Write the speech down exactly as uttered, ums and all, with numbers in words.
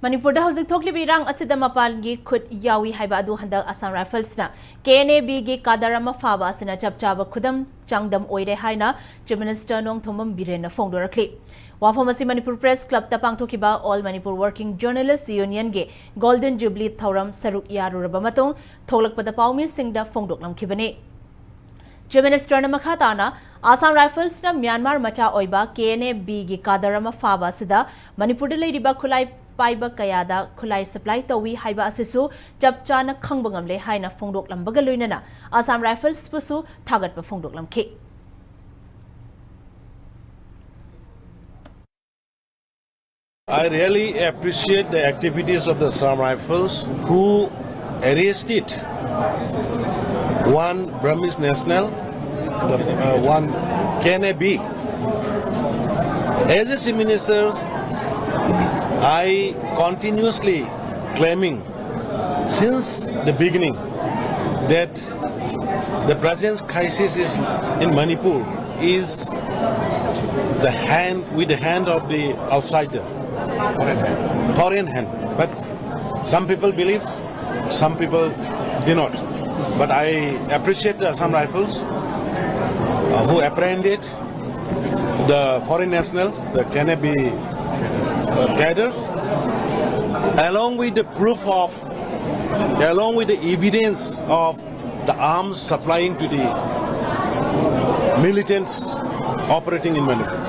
ꯃꯅꯤꯄꯨꯔꯗ ꯍꯧꯖꯤꯛ ꯊꯣꯛꯂꯤꯕ ꯏꯔꯥꯡ ꯑꯁꯤꯗ ꯃꯄꯥꯟꯒꯤ ꯈꯨꯠ ꯌꯥꯎꯏ ꯍꯥꯏꯕ ꯑꯗꯨ ꯍꯟꯗꯛ ꯑꯁꯥꯝ ꯔꯥꯏꯐꯜꯁꯅ ꯀꯦ ꯑꯦꯟ ꯑꯦ ꯕꯤꯒꯤ ꯀꯥꯗꯔ ꯑꯃ ꯐꯥꯕ ꯑꯁꯤꯅ ꯆꯞ ꯆꯥꯕ ꯈꯨꯗꯝ ꯆꯥꯡꯗꯝ ꯑꯣꯏꯔꯦ ꯍꯥꯏꯅ Chief Minister ꯅꯣꯡꯊꯣꯝꯕꯝ ꯕꯤꯔꯦꯟꯅ ꯐꯣꯡꯗꯣꯔꯛꯂꯤ꯫ ꯋꯥꯐꯝ ꯑꯁꯤ ꯃꯅꯤꯄꯨꯔ Press Clubꯇ ꯄꯥꯡꯊꯣꯛꯈꯤꯕ All Manipur Working Journalists Unionꯒꯤ Golden Jubilee ꯊꯧꯔꯝ ꯁꯔꯨꯛ ꯌꯥꯔꯨꯔꯕ ꯃꯇꯨꯡ ꯊꯣꯛꯂꯛꯄꯗ ꯄꯥꯎꯃꯤꯁꯤꯡꯗ ꯐꯣꯡꯗꯣꯛꯂꯝꯈꯤꯕꯅꯤ꯫ Chief Ministerꯅ ꯃꯈꯥ ꯇꯥꯅ ꯑꯁꯥꯝ ꯔꯥꯏꯐꯜꯁꯅ ꯃ꯭ꯌꯥꯟꯃꯥꯔ ꯃꯆꯥ ꯑꯣꯏꯕ ꯀꯦ ꯑꯦꯟ ꯑꯦ ꯕꯤꯒꯤ ꯀꯥꯗꯔ ꯑꯃ ꯐꯥꯕ ꯑꯁꯤꯗ ꯃꯅꯤꯄꯨꯔꯗ ꯂꯩꯔꯤꯕ ꯈꯨꯠꯂꯥꯏ ꯄꯥꯏꯕ ꯀꯌꯥꯗ ꯈꯨꯠꯂꯥꯏ supply ꯇꯧꯏ ꯍꯥꯏꯕ ꯑꯁꯤꯁꯨ ꯆꯞ ꯆꯥꯅ ꯈꯪꯕ ꯉꯝꯂꯦ ꯍꯥꯏꯅ ꯐꯣꯡꯗꯣꯛꯂꯝꯕꯒ ꯂꯣꯏꯅꯅ ꯑꯁꯥꯝ ꯔꯥꯏꯐꯜꯁꯄꯨꯁꯨ ꯊꯥꯒꯠꯄ ꯐꯣꯡꯗꯣꯛꯂꯝꯈꯤ꯫ I really appreciate the activities of the Assam Rifles, who arrested one Burmese national, the, uh, one K N A B. As a Chief Minister, I continuously claiming since the beginning that the present crisis is in Manipur is the hand, with the hand of the outsider, foreign hand. But some people believe, some people do not. But I appreciate the Assam Rifles, uh, who apprehended the foreign nationals, the K N A B, uh, cadres, along with the proof of, along with the evidence of the arms supplying to the militants operating in Manipur.